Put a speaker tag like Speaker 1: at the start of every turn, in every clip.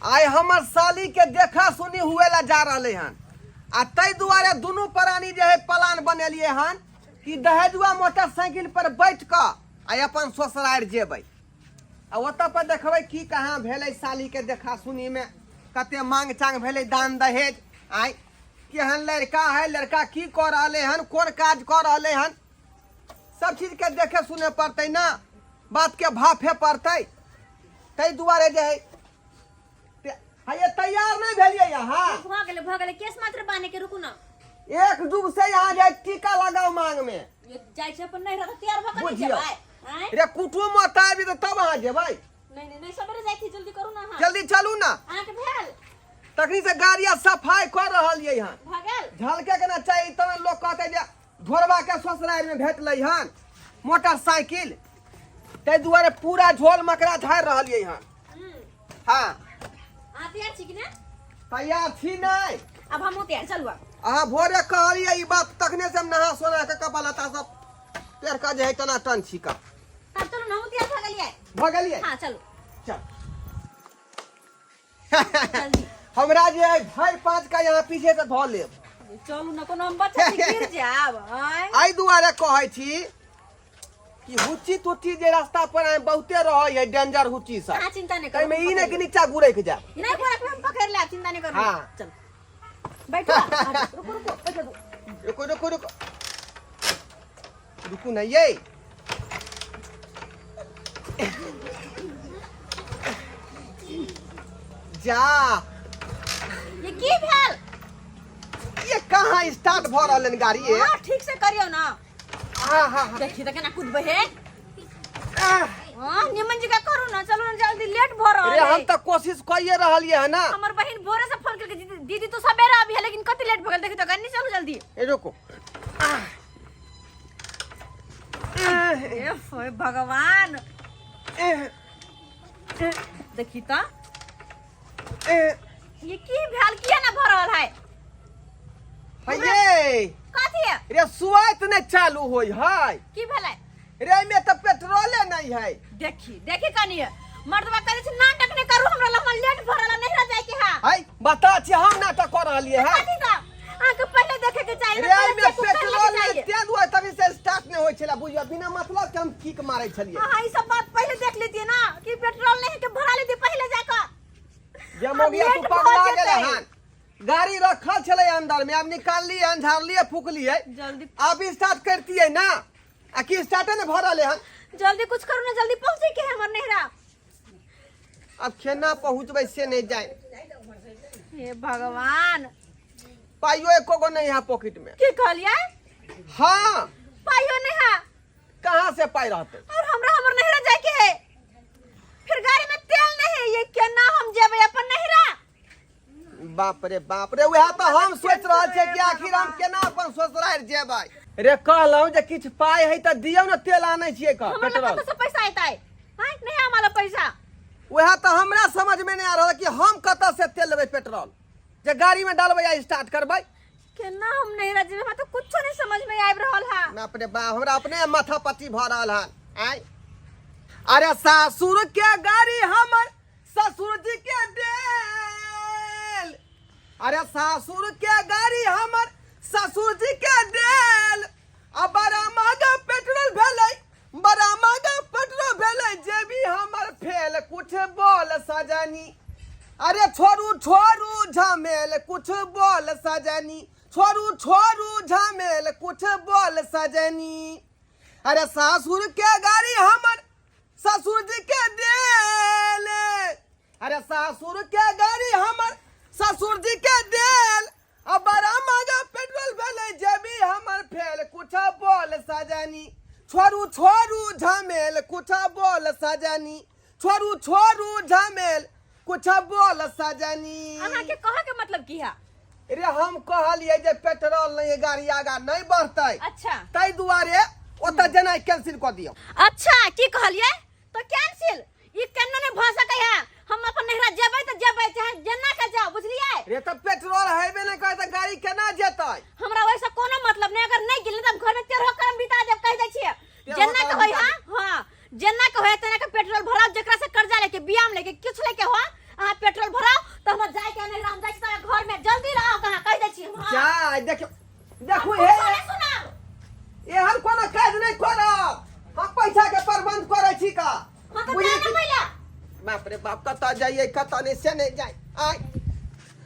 Speaker 1: आइ हमर साली के देखा सुनी हुए ला जा रहले हन आ ताहि दुआरे दुनू प्राणी जे है प्लान बनेलिए हन कि दहेजुआ मोटरसाइकिल पर बैठ कऽ आ अपन ससुरारि जेबै आ ओतऽ पर देखबै की कहाँ भेलै साली के देखा सुनी में कते मांग चांग भेलै दान दहेज आइ केहन लड़का है लड़का की कऽ रहले हन कोन काज कऽ रहले हन सब चीज के देखे सुने पड़तै ना बात के भाफे पड़तै ताहि दुआरे जे है हे तैयार नहीं भेलिए यहाँ
Speaker 2: भऽ गेलै भऽ गेलै केस मात्र बान्हे के रुकू ना
Speaker 1: एक जुग से यहाँ जे टीका लगाओ मांग में
Speaker 2: ये जाइ छै अपन नहीं रहत तैयार भऽ कऽ नहीं
Speaker 1: बुझियौ।
Speaker 2: जेबै आँय?
Speaker 1: रे कुटुम मत आबी तऽ तब अहाँ जेबै
Speaker 2: नहीं नहीं नहीं सबेरे जाइ छी जल्दी करू ना अहाँ
Speaker 1: जल्दी चलू ना
Speaker 2: अहाँके भेल
Speaker 1: तखनी से गाड़िया सफाई कर रहल ये यहाँ
Speaker 2: भऽ गेल
Speaker 1: झलके के ना चाही तब लोग कहते जे ढोरबा के ससुरारि में भेटलै हन मोटरसाइकिल ताहि दुआरे पूरा झोल मकरा झाड़ि रहल ये हन हाँ
Speaker 2: अहाँ तैयार छी कि ने
Speaker 1: तैयार छी नहि
Speaker 2: अब हमहूँ तैयार चलू आब
Speaker 1: अहाँ भोरे कहलियै ई बात तखने से हम नहा सोना के कपड़ा लत्ता सब पेर कऽ जे है टना टन छी कऽ
Speaker 2: तब चलू ने हमहूँ तैयार भऽ गेलियै
Speaker 1: भऽ गेलियै
Speaker 2: हाँ चलू
Speaker 1: चल
Speaker 2: जल्दी
Speaker 1: हमरा जे है भरि पाँच का यहाँ पीछे से धऽ लेब
Speaker 2: चलू ने कोनो हम बच्चा छी गिर जायब आँय
Speaker 1: एहि दुआरे कहै छी कि हुच्ची तुच्ची जे रास्ता पर आइ बहुते रहै है डेंजर हुच्ची सब
Speaker 2: अहाँ चिंता नहि करू
Speaker 1: ताहिमे ई नहि कि नीचा गुरैक जाय
Speaker 2: नहि गुरक हम पकड़ि लेब चिंता नहि करू
Speaker 1: हाँ।
Speaker 2: चलू बैठू आब, रुकू रुकू बैठो
Speaker 1: रुको रुको रुको रुकू ना ये जा
Speaker 2: ये की भेल
Speaker 1: ये कहाँ स्टार्ट भऽ रहल हन गाड़ी ये
Speaker 2: हाँ ठीक से करियौ ना
Speaker 1: हाँ हाँ हाँ
Speaker 2: देखी तऽ केना कूदबै हे
Speaker 1: आह,
Speaker 2: हाँ निमन जगह करू ना चलू ना जल्दी लेट भऽ रहल
Speaker 1: अरे हम
Speaker 2: है
Speaker 1: तऽ कोशिश कइए रहलियै हन ना
Speaker 2: हमर बहिन भोरे से फोन करके दीदी दीदी तो सवेरे अभी है लेकिन कति लेट भऽ गेल देखी तो गन्नी चलू जल्दी
Speaker 1: ए रुको आह। आह,
Speaker 2: ए होय भगवान
Speaker 1: एह,
Speaker 2: देखी तऽ
Speaker 1: एह।
Speaker 2: ये की भेल किया ना भऽ रहल है
Speaker 1: हे ये
Speaker 2: कथी है
Speaker 1: रे सुआत नहि चालू होय है
Speaker 2: की भेलै
Speaker 1: रे एहिमे तऽ पेट्रोले नहि है
Speaker 2: देखी देखी कनी मर्दवा कहै छै नाटक नहि करू हमरा लग लेट भऽ रहल नहीं रह जाय के है
Speaker 1: है बता छी हम नाटक कऽ रहलियै है
Speaker 2: कथी तऽ अहाँके पहिले देखे के चाही
Speaker 1: रे
Speaker 2: ना,
Speaker 1: एहिमे
Speaker 2: पहिले चेक उक कर
Speaker 1: पेट्रोल
Speaker 2: लेके
Speaker 1: नहि
Speaker 2: चाही।
Speaker 1: तें दुआरे तभी से स्टार्ट नहि होइ छलै बुझियौ बिना मतलब के हम किक मारै छलियै
Speaker 2: अहाँ ई सब बात पहिले देख लेतियै ना कि पेट्रोल नहीं है के भरा लेतियै पहिले जाकऽ
Speaker 1: जे
Speaker 2: आब
Speaker 1: मौगिया तू
Speaker 2: लेट भऽ
Speaker 1: पगला गेलै
Speaker 2: जेतै।
Speaker 1: हन गाड़ी रखल छलै अंदर में आब निकाललियै हन झाड़लियै फूकलियै
Speaker 2: जल्दी
Speaker 1: आब स्टार्ट करतियै ना आ की स्टार्टे नहि भऽ रहलै हन
Speaker 2: जल्दी कुछ करू ना जल्दी पहुँचे के है हमर नैहरा
Speaker 1: आब केना पहुँचबै से नहि जाय
Speaker 2: हे भगवान
Speaker 1: पाइयो एको गो नहीं है पॉकेट में
Speaker 2: की कहलियै
Speaker 1: हाँ
Speaker 2: पाइयो नहीं है
Speaker 1: कहाँ से पाई रहते
Speaker 2: और हमरा हमर नैहरा जाय के है फिर गाड़ी में तेल नहीं है ये केना हम जेबै अपन नैहरा
Speaker 1: बाप रे बाप रे वएह तऽ हम सोचि रहल छियै कि आखिर हम केना अपन ससुरारि जेबै रे कहलहुँ जे किछु पाइ है तऽ दियौ ने तेल आनै छियै कऽ
Speaker 2: हमरा लग
Speaker 1: पेट्रोल
Speaker 2: कतऽ से पैसा एतै हैं नहीं हमारा पैसा
Speaker 1: वएह तऽ हमरा समझमे नहि आ रहल कि हम कतऽ से तेल लेबै पेट्रोल जे गाड़ीमे डालबै आ स्टार्ट करबै
Speaker 2: केना हम नैहरा जेबै हमरा तऽ कुछो नहीं समझ में आबि रहल है
Speaker 1: बाप रे बाप हमरा अपने माथा पच्ची भऽ रहल हन आँय अरे सासुर के गाड़ी हमर ससुर जी के देल अरे सासुर के गाड़ी हमर ससुर जी के देल आ बड़ा महगा पेट्रोल भेलै बड़ा महगा पेट्रोल भेलै जे भी हमर फेल कुछ बोल सजनी अरे छोड़ू छोड़ू झमेल कुछ बोल सजनी छोड़ू छोड़ू झमेल कुछ बोल सजनी अरे सासुर के गाड़ी हमर ससुर जी के देल अरे ससुर के गाड़ी हमर ससुर जी के देल आ बड़ा महंगा पेट्रोल भेलै जेबी हमर फेल कुछ बोल सजनी छोड़ू छोड़ू झमेल कुछ बोल सजनी छोड़ू छोड़ू झमेल कुछ बोल सजनी
Speaker 2: अहाँके कहऽ के मतलब की है
Speaker 1: रे हम कहलियै जे पेट्रोल नहीं गाड़ी आगा नहीं बढ़तै
Speaker 2: अच्छा
Speaker 1: ताहि दुआरे ओतऽ जेनाइ कैंसिल कऽ दियौ
Speaker 2: अच्छा की कहलियै तो कैंसिल ई केना नहि भऽ सकै है हम अपन नैहरा जेबै तऽ जेबै चाहे जेना के जाउ बुझलियै
Speaker 1: रे तऽ पेट्रोल हेबे नहि करे तऽ गाड़ी केना जेतै
Speaker 2: हमरा ओहिसँ कोनो मतलब नहि अगर नहि गेली तऽ हम घर में तेरहो करम बिता देब कहि दै छियै
Speaker 1: तेरहो
Speaker 2: जेना के
Speaker 1: करम
Speaker 2: होय
Speaker 1: बिता
Speaker 2: हाँ हाँ जेना के होय तेना के पेट्रोल भराउ जेकरा से कर्जा लेके बियाम लेके किछु लेके हो अहाँ पेट्रोल भराउ
Speaker 1: है, देखियो देखू
Speaker 2: हम
Speaker 1: हे
Speaker 2: कुछो नहि सुनब।
Speaker 1: एहन कोनो काज नहि करब, हम पैसा के प्रबंध करै छी का।
Speaker 2: हाँ तऽ
Speaker 1: बुझै
Speaker 2: जा ने
Speaker 1: छी?
Speaker 2: पहिले।
Speaker 1: बाप रे बाप, कतऽ जाइए कतऽ नहि से नहि जाय। आय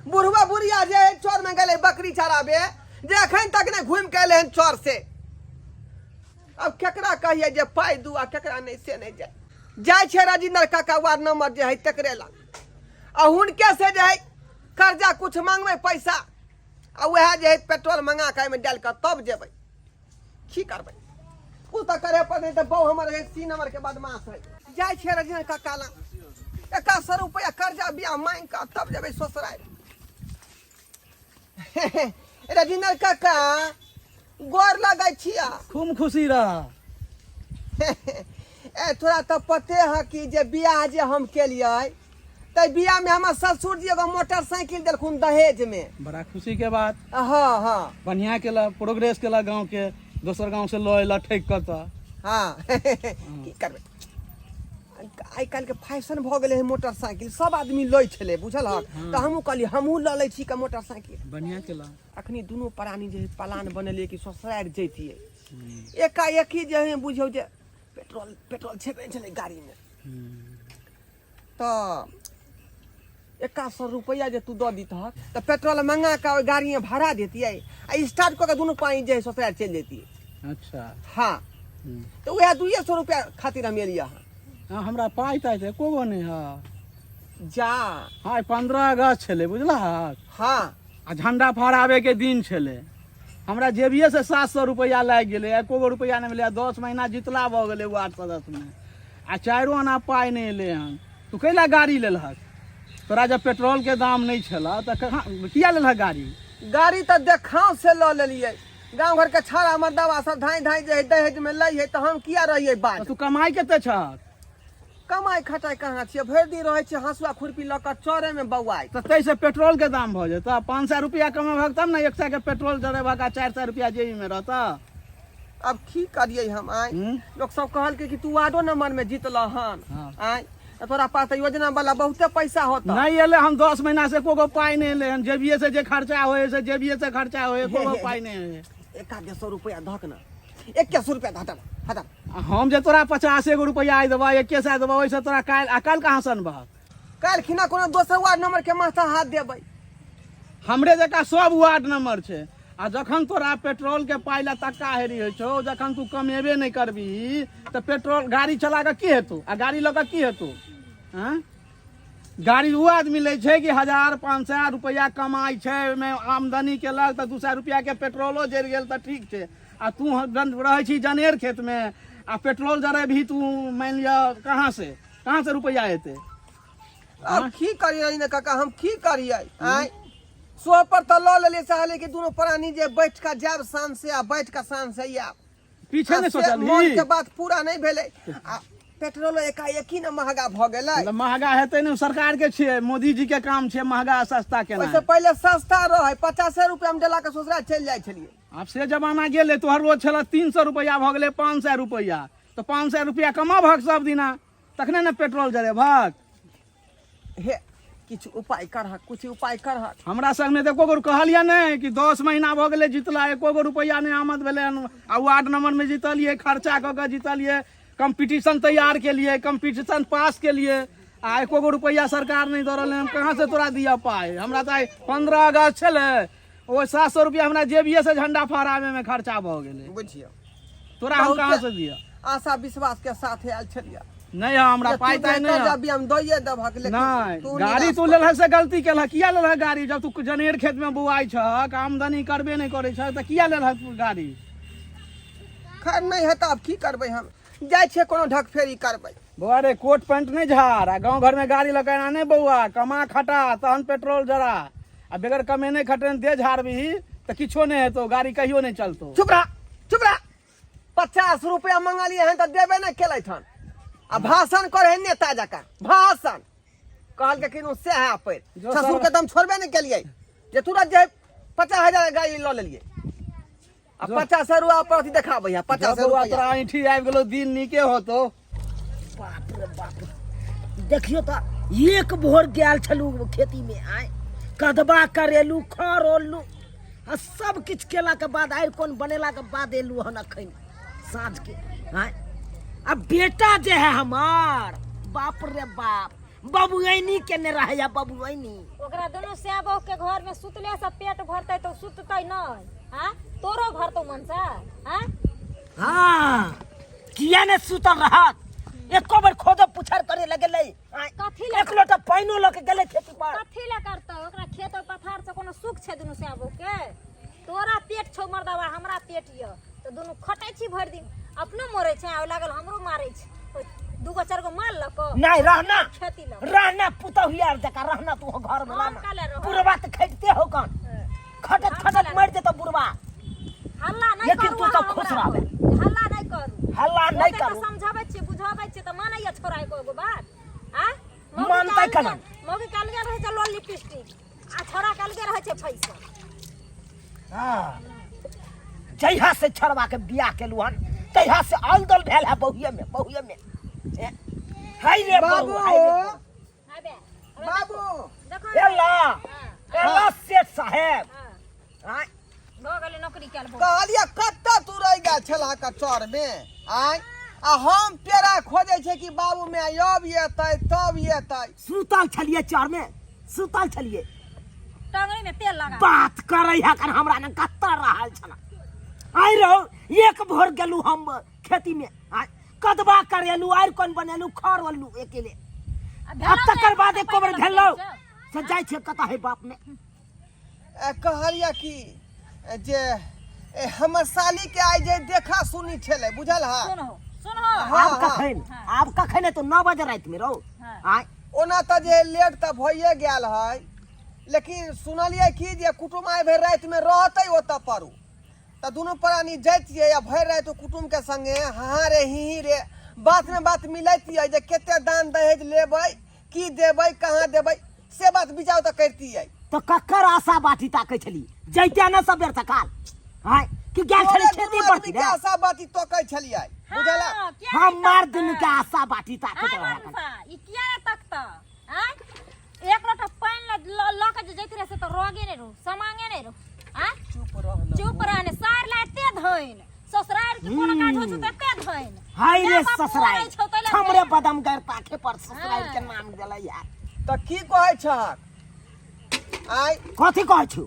Speaker 1: बुढ़वा बुढ़िया जे है चोर में गेलै बकरी चराबे, जे अखन तक नहि घुमि के एलै हन चोर से। अब केकरा कहिए जे पाइ दू आ केकरा नहि से नहि जाय। जाइ छै राजेंद्र काका वार्ड नंबर जे है तकरे लग, आ हुनके से जे है कर्जा कुछ मांगबै पैसा, आ वएह जे है पेट्रोल मंगा के एहिमे डालि कऽ तब जेबै। की करबै, ओ तऽ करे पर नहि तऽ बहु हमर है सी नंबर के बदमाश है। जाइ छै राजेंद्र काका लग, 100 रुपया कर्जा बिया मांगि कऽ तब जेबै ससुरारि। राजेंद्र काका गोर लगै छिया।
Speaker 3: खूब खुशी रह।
Speaker 1: ए तोरा तऽ पते है कि जे बियाह जे हम केलियै तऽ बियाह में हमर ससुर जी एगो मोटरसाइकिल देलखुन दहेज में।
Speaker 3: बड़ा खुशी के बात।
Speaker 1: हाँ हाँ।
Speaker 3: बढ़िया केला, प्रोग्रेस केला गांव के, दोसर गांव से लऽ एला ठकि कऽ तऽ।
Speaker 1: हाँ की करबै, आइ काल्हि के फैशन भऽ गेलै है मोटरसाइकिल, सब आदमी लै छलै बुझल हक, तऽ हमहूँ कहलियै हमहूँ लऽ लै छी के मोटरसाइकिल।
Speaker 3: बढ़िया केला।
Speaker 1: अखनी दुनू प्राणी जे है प्लान बनेलियै कि ससुरारि जैतियै, एकाएकी जे है बुझियौ जे पेट्रोल पेट्रोल छेबे नहि छलै गाड़ीमे, तऽ 100 रुपैआ जे तू दऽ दितहक तऽ पेट्रोल मंगा कऽ ओहि गाड़ीमे भाड़ा देतियै आ स्टार्ट कऽ के दुनू पानी जे है ससुरारि चलि जैतियै।
Speaker 3: अच्छा।
Speaker 1: हाँ तऽ उएह 200 रुपैआ खातिर हम एलियै हँ।
Speaker 3: हाँ, हमरा पाइ ताइ तऽ एको गो नहि है।
Speaker 1: जा।
Speaker 3: हाँ, 15 अगस्त छलै बुझलहक।
Speaker 1: हाँ।
Speaker 3: आ झंडा फहराबे के दिन छलै, हमरा जेबिये से 700 रुपैआ लागि गेलै, एको गो रुपैआ नहि भेलै। आ 10 महीना जितला भऽ गेलै वार्ड सदस्यमे, आ 4 आना पाइ नहि एलै हन। तू कैला गाड़ी लेलहक? तोरा जब पेट्रोलके दाम नहि छलऽ तऽ कहाँ किया लेलहक गाड़ी?
Speaker 1: गाड़ी तऽ देखाव से लऽ लेलियै, गाँव घर के छाड़ा मर्दावा सब धाँइ धाँइ जे है दहेज में लै है, तऽ हम किया रहियै बाज?
Speaker 3: तऽ तू कमाइ कते छह?
Speaker 1: कमाइ खटाइ कहाँ छियै, भरि दिन रहै छियै हँसुआ खुरपी लऽ कऽ चरे में बौआइ।
Speaker 3: तऽ ताहिसँ पेट्रोलके दाम भऽ जेतऽ? 500 रुपैआ कमेबहक तब ने 100 के पेट्रोल जरेबहक आ 400 रुपैआ जेबीमे रहतऽ।
Speaker 1: अब की करियै हम? आँय लोक सब कहलकै कि तू वार्डो नंबर में जीतलह हन। आँय तऽ तोरा पास तऽ योजना वाला बहुते पैसा होता।
Speaker 3: नहि एलै हम 10 महीना से एको गो पाइ नहि एलै हन। जेबिये से जे खर्चा होइ से जेबिये से खर्चा होइ, एको गो पाइ नहि होइ।
Speaker 1: 100 रुपैआ धक ना, 100 रुपैआ हटा हटा।
Speaker 3: आ हम जे तोरा 50 गो रुपैआ आइ देबह, 100 देबह, ओहिसँ तोरा काल्हि आ काल्हि कहाँ से अनबहक?
Speaker 1: काल्हि खिना कोनो दोसर वार्ड नंबर के माथा हाथ देबै।
Speaker 3: हमरे जकाँ सब वार्ड नंबर छै। आ जखन तोरा पेट्रोल के पाइ लए तक्का हेरी होइ छौ, जखन तू कमेबे नहि करबही तऽ पेट्रोल गाड़ी चला कऽ की हेतौ आ गाड़ी लऽ कऽ की हेतौ? आँय गाड़ी ओ आदमी लै छै कि 1000 500 रुपैआ कमाइ छै, ओहिमे आमदनी केलक तऽ 200 रुपैआके पेट्रोलो जरि गेल तऽ ठीक छै। आ तू रहै छी जनेर खेतमे आ पेट्रोल जरेबही तू, मानि लिअ कहाँ से रुपैआ एतै?
Speaker 1: अब की करियै ने काका, हम की करियै? आँय सो पर तऽ लऽ लेलियै, चाहलियै कि दुनू प्राणी जे बैठ कऽ जायब शाम से आ बैठ कऽ शाम से आयब।
Speaker 3: पीछे नहि
Speaker 1: आ से
Speaker 3: सोचलही?
Speaker 1: मन के बात पूरा नहि भेलै आ पेट्रोलो एकाएकी ने महगा भऽ गेलै।
Speaker 3: मतलब महगा हेतै ने, सरकार के छियै, मोदी जी के काम छियै महगा सस्ता केनाइ।
Speaker 1: ओहिसँ पहिले सस्ता रहै, 50 रुपया मे डेला के ससुराल चलि जाइ छलियै।
Speaker 3: आब से जमाना गेलै। तोहर रोज छलऽ 300 रुपैआ, भऽ गेलै 500 रुपैआ, तऽ 500 रुपैआ कमाबहक सब दिना तखने ने पेट्रोल जरेबहक।
Speaker 1: हे किछु उपाय करहक, किछु उपाय करहक।
Speaker 3: हमरा संगमे तऽ एको गो कहलियै नहि कि 10 महीना भऽ गेलै जितला, एको गो रुपैआ नहि आमद भेलै हन। आ वार्ड नंबरमे जीतलियै, खर्चा कऽ कऽ जीतलियै, कम्पीटिशन तैयार केलियै, कम्पीटिशन पास केलियै, आ एको गो रुपैआ सरकार नहि दऽ रहलै हन। कहाँ से तोरा दिअ पाइ? हमरा तऽ आइ 15 अगस्त छलै, ओ 700 रुपैआ हमरा जेबिये से झंडा फहराबैमे खर्चा भऽ गेलै।
Speaker 1: बुझियौ
Speaker 3: तोरा हम कहाँ से दिअ?
Speaker 1: आशा विश्वास के साथ आयल छलियै।
Speaker 3: नहि है हमरा पाइ ताइ नहि है।
Speaker 1: भी हम दइए देबहक लेकिन
Speaker 3: नहि
Speaker 1: तू
Speaker 3: गाड़ी
Speaker 1: निराश
Speaker 3: तू
Speaker 1: कर।
Speaker 3: लेलहक से गलती केलहक। किया लेलहक गाड़ी जब तू जनेर खेत में बौआइ छहक, आमदनी करबे नहि करै छहक, तऽ किया लेलहक तू गाड़ी?
Speaker 1: खैर नहि हेतै, आब की करबै, हम जाइ छियै कोनो ढक फेरी करबै।
Speaker 3: बौआ रे, कोट पैंट नहि झाड़ आ गाँव घरमे गाड़ी लऽ कऽ एना नहि बौआ, कमा खटा तहन पेट्रोल जरा, आ बगैर कमेने खटेने दे झाड़बिही तऽ किछो नहि हेतौ, गाड़ी कहियो नहि चलतौ।
Speaker 1: चुप रह, चुप रह। 50 रुपया मंगलियै हन तऽ देबे नहि केलथि हन आ भाषण करे है नेता जकाँ भाषण। कहलकै कि से है पैर
Speaker 3: जो
Speaker 1: ससुर के तऽ हम छोड़बे नहि केलियै जे तुरंत जे 50,000 गाड़ी लऽ लेलियै आ 50 रुपया पर अथी देखाबै है 50
Speaker 3: बौआ
Speaker 1: रुपया।
Speaker 3: तोरा ऐंठी आबि गेलौ, दिन नीके होतौ।
Speaker 4: बाप रे बाप, देखियो तऽ एक भोर गेल छलू खेती में, आय कदबा करेलू, खर ओललू, आ सब किछु केलाके बाद आरि कोन बनेलाके बाद एलहुँ हन अखन साँझके। आँय, आ बेटा जे है हमार, बाप रे बाप, बबुआइनी केने रहैया, बबुआइनी।
Speaker 2: ओकरा दुनू सै बहू के घर में सुतले से पेट भरतै तो सुततै नहीं। हाँ, तोरो भरतौ मनसा? हाँ
Speaker 4: हाँ, किया ने सुतल रहत? एको बेर खोदो पुछार करे लगेलै। आँय,
Speaker 2: कथी ले
Speaker 4: एक लोटा पानिओ लऽ के गेलै खेती पर।
Speaker 2: कथी ले करतौ? ओकरा खेत और पथार से कोनो सुख छै दुनू सै बहू के? तोरा पेट छौ मर्दवा, हमरा पेट यऽ तऽ दुनू खटै छी भरि दिन, अपनो मरै छै आ लागल हमरो मारै छै। ओहि दूगो चारि गो माल लऽ कऽ
Speaker 4: नहीं रहना,
Speaker 2: खेती लऽ कऽ।
Speaker 4: रहना पुतहुआ आर जकाँ रहना तू घर में
Speaker 2: हम
Speaker 4: रहना।
Speaker 2: काले रहब।
Speaker 4: बुढ़वा तऽ खटिते हो कन, खटत
Speaker 2: हम
Speaker 4: खटत
Speaker 2: काले
Speaker 4: मरि जेतौ बुढ़वा।
Speaker 2: हल्ला नहि
Speaker 4: लेकिन
Speaker 2: करू
Speaker 4: तू सब
Speaker 2: अहाँ
Speaker 4: खुश
Speaker 2: हमरा
Speaker 4: रहबे।
Speaker 2: पर। हल्ला नहि करू,
Speaker 4: हल्ला नहि
Speaker 2: ओतेक
Speaker 4: करू।
Speaker 2: समझाबै छियै बुझाबै छियै तऽ मानैया छोड़ा एको एगो बात? आ
Speaker 4: मानतै केना?
Speaker 2: मौगी के अलगे रहै छै लोल लिपस्टिक आ छोड़ा के अलगे रहै छै फैशन।
Speaker 4: हाँ, जहिया से छड़वा के बियाह केलू हन तहिया से अल दल भेल है बहुए में, बहुए में। ए, हाय रे
Speaker 1: बाबू,
Speaker 4: बहू, हाय रे बहू।
Speaker 2: आबे, आबे।
Speaker 1: बाबू,
Speaker 2: देखो।
Speaker 4: एला
Speaker 2: हाँ,
Speaker 4: एला सेठ साहेब।
Speaker 2: हाँ।
Speaker 4: आँय,
Speaker 2: भऽ गेलै नौकरी कयल बहुत।
Speaker 1: कहलियै कतऽ तू रहि गेल छलह कचर में? आँय, आ हम पेड़ा खोजै छै कि बाबू में अब एतै तब एतै।
Speaker 4: सुतल छलियै चर में, सुतल छलियै।
Speaker 2: टंगड़ी में तेल लगा
Speaker 4: बात करै है कर हमरा ने कतऽ रहल छल। आइ रहो, एक भोर गेलू हम खेती में, आँय, कदबा करेलू, आरि कोन बनेलू, खर ओलू अकेले।
Speaker 2: आ
Speaker 4: आ
Speaker 2: भेलौ
Speaker 4: तकर
Speaker 2: ने
Speaker 4: बाद
Speaker 2: एको
Speaker 4: एको बेर
Speaker 2: पाइ
Speaker 4: भेलौ
Speaker 2: लग
Speaker 4: से जाइ छियै कतऽ है बाप में।
Speaker 1: ए, कहलियै कि जे ए, हमर साली के आइ जे देखा सुनी छलै, बुझल हा?
Speaker 2: सुनहो सुनहो।
Speaker 1: हाँ,
Speaker 4: आब
Speaker 1: हाँ।
Speaker 4: कखन? आब कखन? तो 9 बजे राति में रहो।
Speaker 2: हाँ।
Speaker 4: आँय,
Speaker 1: ओना तऽ जे लेट तऽ भइए गेल है, लेकिन सुनलियै कि जे कुटुम आइ भरि रातिमे रहतै ओतऽ परू, तऽ दुनू प्राणी जैतियै आ भरि राति ओ कुटुमके संगे हाँ रे ही ही रे बातमे बात मिलैतियै जे कते दान दहेज लेबै, की देबै, कहाँ देबै, से बात विचार तऽ करितियै।
Speaker 4: तो ककर आशा बाटी ताकै छली जैते न सबेर सकाल? आँय, कि गेल छली
Speaker 1: तोरे
Speaker 4: खेती
Speaker 1: दुनू
Speaker 4: पर
Speaker 1: आदमी
Speaker 4: रे?
Speaker 1: के आशा बाती तकै छलियै, बुझला?
Speaker 2: हाँ, किया
Speaker 4: हम
Speaker 2: नहि
Speaker 4: मार
Speaker 2: तकतै?
Speaker 4: दुनू के आशा बाटी ताकैत
Speaker 2: आय
Speaker 4: रहै।
Speaker 2: मनसा, ई किया नहि तकतै? आँय, एक लोटा पानि लऽ के जे जैत रहे से तऽ रोगे नहि रहू, समांगे नहि रहू। आँय,
Speaker 1: चुप रह न।
Speaker 2: चुप रहने सार ला एते धइन, ससुराल के कोनो काज होइ छौ तऽ एते धइन।
Speaker 4: हाय रे
Speaker 2: माय बाप
Speaker 4: ससुराल,
Speaker 2: मरै छौ तै लए
Speaker 4: हमरे
Speaker 2: धइन।
Speaker 4: बदम गैर पाखे पर ससुराल के
Speaker 2: हाँ।
Speaker 4: नाम गेलै यार।
Speaker 1: तऽ की कहै छहक? आय,
Speaker 4: कथी कहै छौ,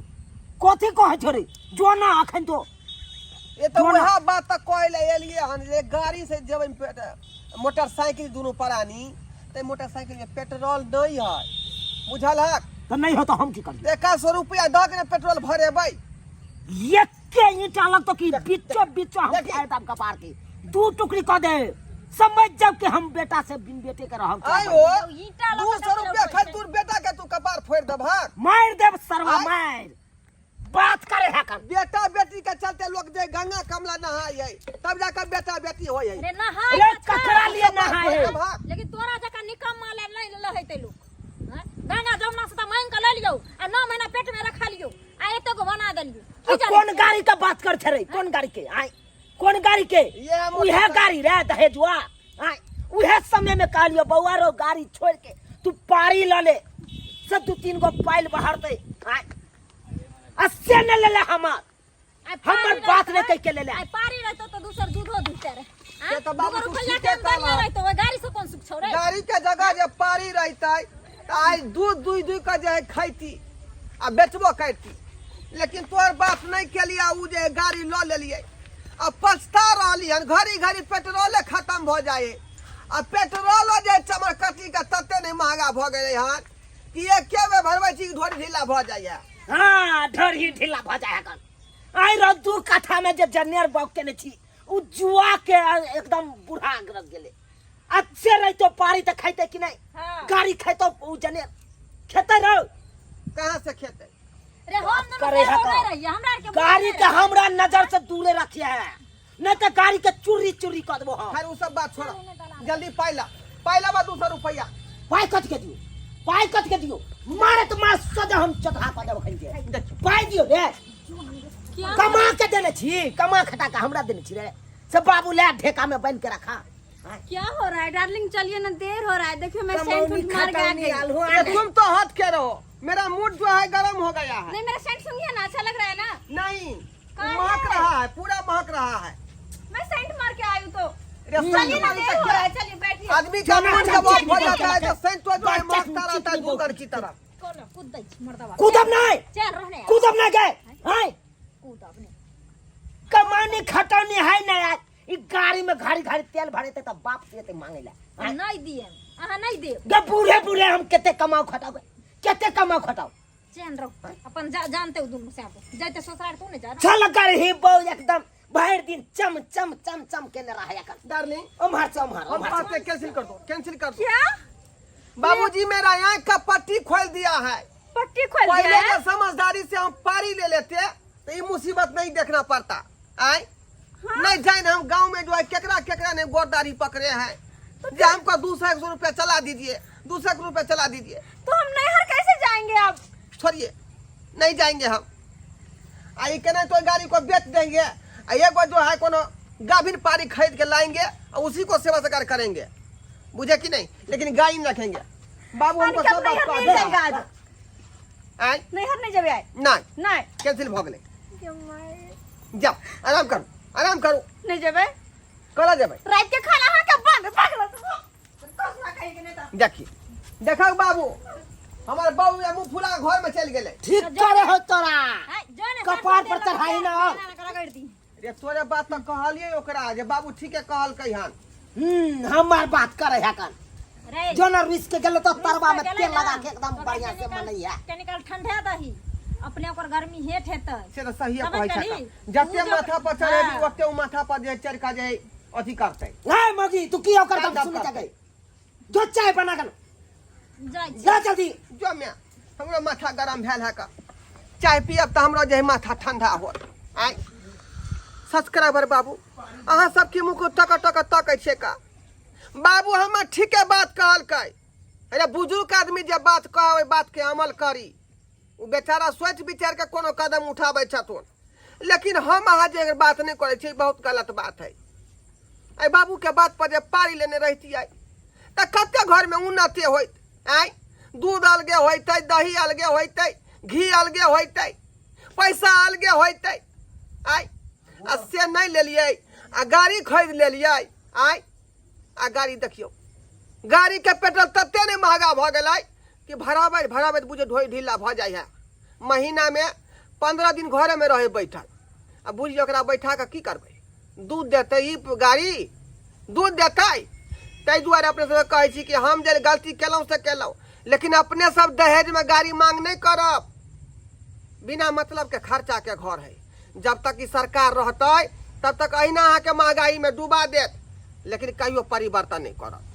Speaker 4: कथी कहै छौ रे? जो ना अखन तो
Speaker 1: ये तऽ
Speaker 4: जो ना।
Speaker 1: वएह बात तऽ कहै लए एलियै हन जे गाड़ी से जेबै मोटरसाइकिल दुनू प्राणी, तऽ मोटरसाइकिल में पेट्रोल नहीं है, बुझल हक?
Speaker 4: तऽ नहीं हो तऽ हम की करियै?
Speaker 1: 100 रुपया दऽ के ने पेट्रोल भरेबै।
Speaker 4: एके ईंटा लगतो कि बीचो बीचो हम
Speaker 1: देखी।
Speaker 4: फाड़ देब कपार के, दू टुकड़ी कऽ दे। समझ जाओ कि हम बेटा से बिन बेटे के रहब।
Speaker 1: आइ हो,
Speaker 2: ईंटा लऽ
Speaker 1: दू
Speaker 2: कऽ
Speaker 1: सौ रुपया खाली तोर बेटा के तू कपार फोड़ि देबहक?
Speaker 4: मार देब सरवा।
Speaker 1: आइ।
Speaker 4: मार बात करे है कन।
Speaker 1: बेटा बेटी के चलते लोग जे गंगा कमला नहाय है, तब जाकर बेटा बेटी होय है।
Speaker 2: रे नहाय
Speaker 4: रे
Speaker 2: तऽ छै।
Speaker 4: ककरा लिए नहाय है?
Speaker 1: देबहक।
Speaker 2: लेकिन तोरा जकाँ निकम्मा ले नहि लहेतै लोक। आँय? गंगा जमुना से तऽ मांगि कऽ लऽ लियौ आ 9 महीना पेट में रखा लियौ आ एते गो बना देलियौ। की
Speaker 4: आ
Speaker 2: जानै
Speaker 4: कोन
Speaker 2: छियै?
Speaker 4: गाड़ी के बात कर छे रे? कोन गाड़ी के? आय, कोन गाड़ी के?
Speaker 1: इएह
Speaker 4: उहे
Speaker 1: मोटरसाइकिल।
Speaker 4: गाड़ी रे दहेजुआ। आय, उहे समय में कहलियो बौआ रो, गाड़ी छोड़ के तू पारी ल ले, से दू तीन गो पाइल बहरतै। आय, आ से न लेले हमर
Speaker 2: आइ पारी
Speaker 4: हमर बात
Speaker 2: रहितै-
Speaker 4: नहि कहि के लेले।
Speaker 2: आइ पारी रहितौ तऽ दोसर दूधो दुहते रहे। आँय?
Speaker 1: से तऽ बाबू
Speaker 2: दूगो
Speaker 1: तू
Speaker 2: रुपैआ
Speaker 1: ठीके
Speaker 2: के आमदनियो
Speaker 1: कहलह।
Speaker 2: रहितौ, ओहि गाड़ी से कोन सुख छौ रे?
Speaker 1: गाड़ी के जगह जे पारी रहतै तऽ आइ दूध दुहि दुहि के जे है खैती आ बेचबो करती, लेकिन तोहर बाप नहि केलियै, ओ जे गाड़ी लऽ लेलियै आ पछता रहली हन। घड़ी घड़ी पेट्रोले खत्म भऽ जाइ है, आ पेट्रोलो जे चमरकटी के तते नहि महंगा भऽ गेलै हन कि एके बेर भरबै छी कि ढोरी ढीला भऽ जाइए।
Speaker 4: हाँ, ढोरी ढीला भऽ जाइ है कन। आइ रह, 2 कट्ठा में जे जनेर बाग केने छी उ जुआ के एकदम बूढ़ा रख गेलै। अच्छे रहितो पारी तऽ खैतै कि नहि?
Speaker 2: हाँ।
Speaker 4: गाड़ी खैतो उ जनेर खेतै रहो?
Speaker 1: कहाँ से खेतै?
Speaker 2: रे हम दुनू
Speaker 4: करे है
Speaker 2: से
Speaker 4: तो।
Speaker 2: नहीं रहिए, हमरा आर के
Speaker 4: गाड़ी
Speaker 2: बुझले
Speaker 4: के
Speaker 2: रहिए।
Speaker 4: हमरा नजर से दूरे रखिए है, नहीं तो गाड़ी के चुर्री चुर्री कर देबो हम।
Speaker 1: खैर उ सब बात छोड़, जल्दी पाइला पाइला बा 200 रुपया।
Speaker 4: पाइ कथी के दियो? पाइ कथी के दियो? मारे तो मार सदा हम चटहा कऽ देबो खन के। पाइ दियो रे।
Speaker 2: क्या?
Speaker 4: कमा के देने छी, कमा खटा के हमरा देने छी रे। से बाबू ले ढेका में बांध के रखा।
Speaker 2: क्या हो रहा है डार्लिंग? चलिए ना, देर हो रहा है। देखियो मैं सेंट
Speaker 4: कमौनी
Speaker 2: उंट मार के आ
Speaker 4: खटौनी
Speaker 2: गई।
Speaker 4: आलू
Speaker 1: ये तुम तो हट के रहो। मेरा मूड जो है गर्म हो गया है।
Speaker 2: नहीं, मेरा सेंट सुनिए ना, अच्छा लग रहा है ना?
Speaker 1: नहीं,
Speaker 2: कहाँ
Speaker 1: महक
Speaker 2: है?
Speaker 1: रहा है, पूरा महक रहा है।
Speaker 2: मैं सेंट मार के आई हूँ तो।
Speaker 1: अरे
Speaker 2: चलिए
Speaker 1: सेंट
Speaker 2: ना,
Speaker 1: मारी
Speaker 2: देर
Speaker 1: तो
Speaker 2: हो
Speaker 1: क्या?
Speaker 2: रहा है, चलिए बैठिए।
Speaker 1: आदमी का
Speaker 4: चलो,
Speaker 1: मूड
Speaker 4: चल,
Speaker 1: जब ऑफ
Speaker 4: चल,
Speaker 1: हो
Speaker 4: चल,
Speaker 1: जाता है
Speaker 4: चल,
Speaker 1: तो सेंट जो है
Speaker 4: चल,
Speaker 1: महकता
Speaker 4: चल,
Speaker 1: रहता है
Speaker 4: चल,
Speaker 1: गुगर की तरह।
Speaker 2: कोनो कूद दै छी मर्दवा।
Speaker 4: कूदब नहीं,
Speaker 2: चल रहने यार।
Speaker 4: कूदब नहीं गए हैं।
Speaker 2: कूदब नहीं।
Speaker 4: कमानी खटौनी है ना यार, ई गाड़ी में घड़ी घड़ी तेल भरे त बाप से ते मांगे ला।
Speaker 2: हम नहीं दिए, अहाँ नहीं देब।
Speaker 4: गे बूढ़े बूढ़े हम कते कमाओ खटाओ, कते कमाओ खटाओ।
Speaker 2: चैन रहो अपन, जा जानते हो दुनू से आबो जाते ससुराल तू नहीं जा ना।
Speaker 4: चल कर ही बहु एकदम भर दिन चम चम चम चम केने रहे एखन।
Speaker 1: डार्लिंग,
Speaker 4: ओम्हर से ओम्हर,
Speaker 1: हम
Speaker 4: ओम्हर से।
Speaker 1: बात कैंसिल कर दो, कैंसिल कर दो।
Speaker 2: क्या?
Speaker 1: बाबूजी मेरा आँख का पट्टी खोल दिया है।
Speaker 2: पट्टी खोल
Speaker 1: पहले
Speaker 2: दिया है?
Speaker 1: जो समझदारी से हम पारी ले लेते तो ये मुसीबत नहीं देखना पड़ता। आए
Speaker 2: हाँ?
Speaker 1: नहीं जाए हम गांव में जो है केकरा केकरा ने गोरदारी पकड़े हैं तो जे हमको 200 रुपया चला दीजिए, 200 रुपया चला दीजिए।
Speaker 2: तो हम नैहर कैसे जाएंगे आप?
Speaker 1: छोड़िए, नहीं जाएंगे हम। आई केना तो गाड़ी को बेच देंगे, आ एगो जो है कोनो गाभिन पारी खरीद के लाएंगे और उसी को सेवा सकार करेंगे, बुझे कि नहीं? लेकिन गाय नहीं रखेंगे बाबू, हमको सब बात
Speaker 2: नैहर
Speaker 1: कह
Speaker 2: नहीं
Speaker 1: दिया।
Speaker 2: जाएंगे आज।
Speaker 1: आय
Speaker 2: नैहर नहीं जाबे आय?
Speaker 1: नहीं।
Speaker 2: नहीं।
Speaker 1: कैंसिल भ गेलै, जाओ आराम करू, आराम करू।
Speaker 2: नहीं जेबै।
Speaker 1: कला जेबै?
Speaker 2: रात के खाना अहाँ के बंद भगल कसना कहे के नहीं त।
Speaker 1: देखी देखक बाबू, हमर बाबू या मुंह फुला घर में चल गेलै।
Speaker 4: ठीक करे हो तोरा कपार पर चढ़ाई ना और।
Speaker 1: रे तोरे बात तऽ कहलियै ओकरा जे बाबू ठीके कहलकै हन।
Speaker 4: हमार बात करे है कन
Speaker 2: रे
Speaker 4: जो ना रिस्क के गेलो तो तरवा में तेल लगा के एकदम बढ़िया से मनैया।
Speaker 2: कनिकाल ठंडा दही अपने ओकर गर्मी हेठ हेतै।
Speaker 1: से तऽ सहिए
Speaker 2: समझ
Speaker 1: कहै छै।
Speaker 2: गेली?
Speaker 1: जते
Speaker 2: तू जो-
Speaker 1: माथा पर चढ़ेबी
Speaker 2: हाँ।
Speaker 1: ओते ओ माथा पर जे चढ़ के जे अथी करतै।
Speaker 4: नहीं मगी तू की ओकर
Speaker 1: काम
Speaker 4: दम सुने
Speaker 1: करतै।
Speaker 4: जगह जो चाय बना के
Speaker 2: जाइ छी।
Speaker 4: जा जल्दी।
Speaker 1: जो मैं हमरो माथा गरम भेल है का चाय पियब तऽ हमरो जे है माथा ठंडा होत। आय सब्सक्राइबर बाबू, अहाँ सबके मुँह को टक टक तकै छियै का? बाबू हमर ठीके बात कहलकै। अरे बुजुर्ग आदमी जे बात कह ओहि बात के अमल करी। ओ बेचारा सोचि विचार के कोनो कदम उठाबै छथुन, लेकिन हम अहाँ जे बात नहि करै छियै बहुत गलत बात है। एहि बाबू के बात पर जे पारी लेने रहितियै तऽ कते घरमे उन्नति होइत। आँय दूध अलगे होइतै, दही अलगे होइतै, घी अलगे होइतै, पैसा अलगे होइतै। आँय आ से नहि लेलियै आ गाड़ी खरीद लेलियै। आँय आ गाड़ी देखियौ, गाड़ीके पेट्रोल तते नहि महगा भऽ गेलै कि भराबैत भराबैत बुझियौ ढोइ ढीला भऽ जाइ है। महीनामे 15 दिन घरेमे रहै बैठल, आ बुझियौ ओकरा बैठा कऽ की करबै? दूध देतै ई गाड़ी? दूध देतै? ताहि दुआरे अपने सबके कहै छी कि हम जे गलती केलहुँ से केलहुँ, लेकिन अपने सब दहेजमे गाड़ी मांग नहि करब। बिना मतलब के खर्चा के घर है। जब तक ई सरकार रहतै तब तक अहिना अहाँके महगाईमे डुबा देत, लेकिन कहियो परिवर्तन नहि करत।